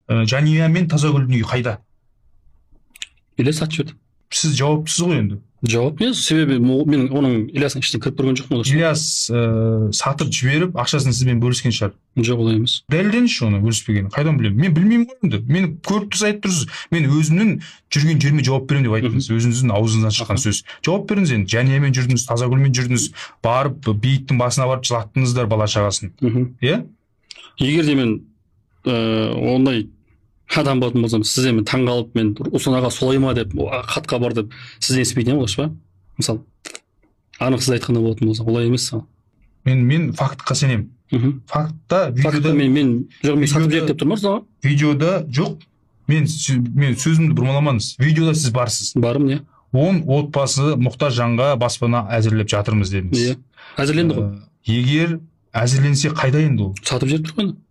Жания мен Тазагүлдің үйі қайда? Ильяс сатып жіберді. Сіз жауаптысыз ғой енді. Жауап емес, себебі мен оның, Ильястың ішіне кіріп көрген жоқпын ғой. Ильяс сатып жіберіп, ақшасын сізбен бөліскен шығар. Жоқ, олай емес. Дәлелдеңізші оны бөліспегенін. Қайдан білемін? Мен білмеймін ғой енді. Мені көріп тұрсыз, айтып тұрсыз. Мен өзімнің жүрген жеріме жауап беремін деп айттыңыз. Өзіңіздің аузыңыздан шыққан сөз. Жауап беріңіз енді. Жәниямен жүрдіңіз, Тазагүлмен жүрдіңіз, барып бейіттің басына барып жылаттыңыздар бала шағасын. Иә? Егер де мен ондай адам болатын болсам, сізден мен таңғалып, мен Руслан аға солай ма деп хатқа бар деп сізден естімейтін едім ғой, дұрыс па? Мысалы, анық сіз айтқандай болатын болса, олай емес. Мен фактқа сенемін. Фактта видеода мен жоқ, мен сатып жіберді деп тұрмын Руслан аға. Видеода жоқ. Мен сөзімді бұрмаламаңыз. Видеода сіз барсыз. Бармын, иә. 10 отбасы мұқтаж жанға баспана әзірлеп жатырмыз дедіңіз. Иә. Әзірленді ғой. Егер әзірленсе, қайда енді ол? Сатып жіберіп тұр ғой енді.